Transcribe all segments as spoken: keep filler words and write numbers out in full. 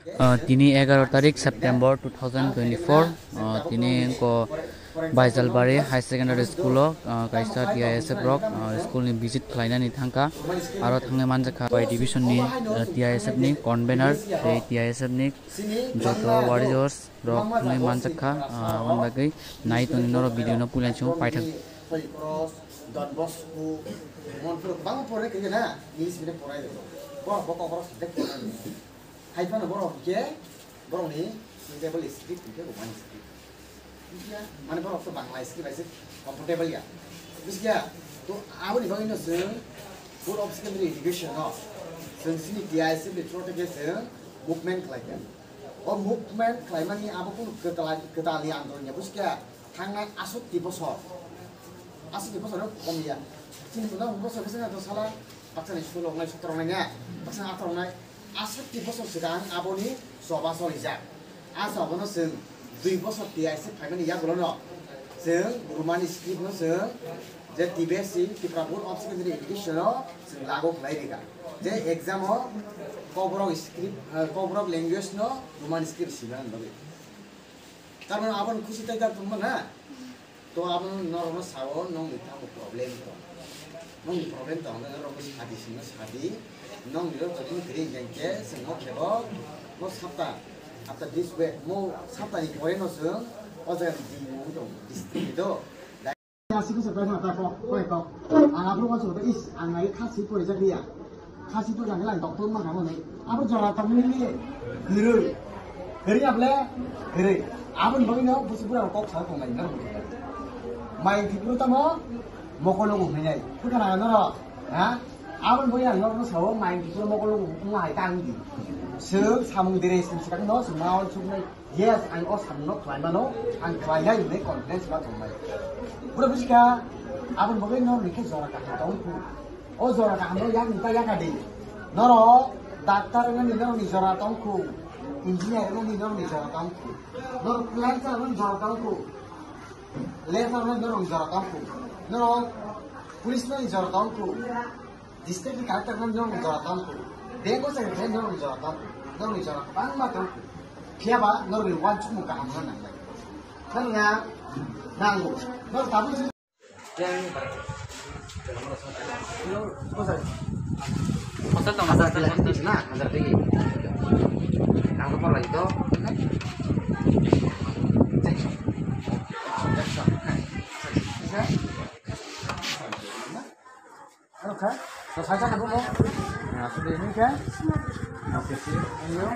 Ah, tini egaroh tarik September two thousand twenty-four, ah, tini ko Baijalbari High Secondary School o, ah, kaisa T I S F rok, ah, school ni visit khlainani thangkha. Aro thangwi manjakha Y division ni, ah, T I S F ni convener tei T I S F ni joto warriors rok thangwi manjakha, ah, aboni bagwi nai tongni norok video no puila chwng paithak. Holy Cross, Don Bosco, Monfort, bangma porai khe na, English medium porai de. Bo, bo kokoro subject porai de. Hai phano borok hwnkhe, borokni suitable script hwnkhe Roman script. Bujiya, mane borok to Bangla script bai se comfortable ya. Bujiya, to aboni bagwi no chwng Board of Secondary Education no, chwng sini T I S F ni through theke chwng movement khlai kha. O movement khlaimani abo kunu kwtal, kwtalni andolon ya, bujiya. Thangnai aswk ti bosor, aswk ti bosor kom ya. Chini bwskango bosor bwskango to sala baksa ni sulok nai, sotro nai ya, baksa ni atharo nai, aswk ti bosor swkang aboni choba solijak. A choba no chwng dui bosor T I S F phaimani yagulo no chwng Roman script no chwng je T B S C, Tripura Board of Secondary Education o chwng lagu khlai rikha. Je exam o Kokborok script, eh, Kokborok language no Roman script simani bagwi. Tarmane aboni khusi tai dak tongma na? To abono norokno sao, nongni tamo problem tong? Nongni problem tong, norokno sadi sino sadi. Nongni rok jotono kwrwi hwnkhe, chwng no khebo, mo sapta, after this week, mo saptani pore no chwng o jaga di mung tong, district do. Asik se bai ma ta ko, ko ko. Ang aphuru ko so is, ang ai khasi pore jak ya. Khasi to jang lang doctor ma kamo nei. Abo jora tong ni ni. Guru. Guru able. Guru. Abon boi no busi pura kok sa tong lai na. Mai ti pura tamo mokolo go nei. Pura na no. Ha? Abon boi ang no sao mai ti pura mokolo go ma hai tang di. Sir samung dire sim sa no sum na on sum nei. Yes, ang o samungno khlai mano, ang khlainai hwnwi confidence ma tongnai. Bwrwi busikha, aboni bagwi norokni khe jora kaham tong kho. O jora kahamno yakni ta yakadi. Norok doctor wngnani norokni jora tong kho, engineer wngnani norokni jora tong kho, norok planter wngnani jora tong kho, labour wngnani norokni jora tong kho, norok police wngnani jora tong kho. District ni collector no norokni jora tong kho. Bengo secretary norokni jora tong kho. Norokni jora kwbangma tong kho. Phiya ba norokni uansukmung kaham wngna nangnai. Kheno na nango. Norok tabuk Hotel tong na, hotel tong na. Nang ko pala ito. Ano ka? So, sa sa na mo? Ah, so, ini ka? Okay, see. Ano?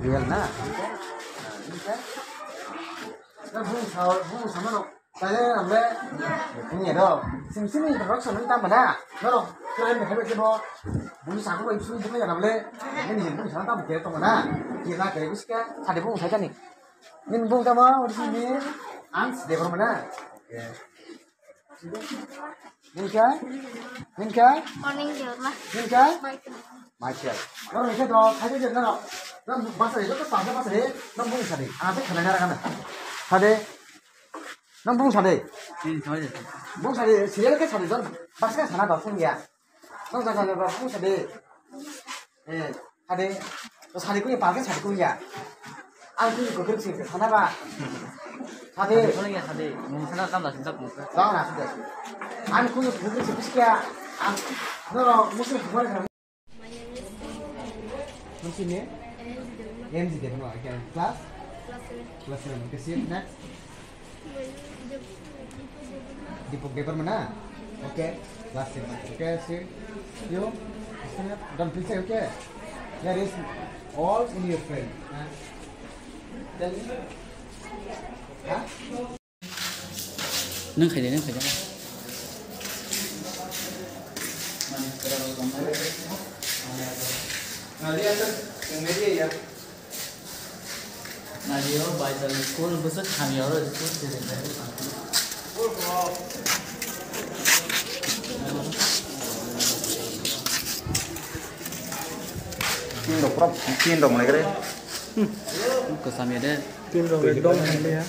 Real na? Ah, ini ka? Na bung sa, bung sa mano. Tale, amre. Ini do. Sim sim ni rok sa nang tama na. Noro, kira ni khabe ke bo. Bung sa ko bung sa ni tama na ble. Ini bung sa tama ke tama na. Kira ke biska. Sa de bung sa ni. Ini bung tama, odi sini. Ans de mana? Okay. Nini khe? Nini khe? Morning, Debbarma. Nini khe? Michael. Michael. Noro nini khe do, khai de noro. Nang basa de, joto pasa basa de, nang bung sade. Ang se khana nara kana. Sade. Nang bung sade. Bung sade, serial khe sade, jon. Basa khe sana do, phone ya. Nang jaga jaga bung sade. Eh, sade. To sade kuya, pake sade kuya. Ang kuya kukur sih, sana ba. Sade. Sade kuya, sade. Mung sana tam dah sejak mung. Tahu nasi dah. Ang kuya kukur sih, bisa kya? Ang, no, no, mesti kukur sih. What's your name? M G Debbarma. Okay. Class? Class seven. Class seven. Okay, sit next. Deepak Debbarma na? Okay. Last thing. Okay, see. You? Stand up. Don't feel shy, okay? Here is all in your friend. Huh? Tell me. Huh? Nang khaide, nang khaide. Nadio, bai tali school bwswk hamya oro school se rinai. Tin rok pura tin rok nai kre. Kwcham ya de. Tin rok ekdom hamya.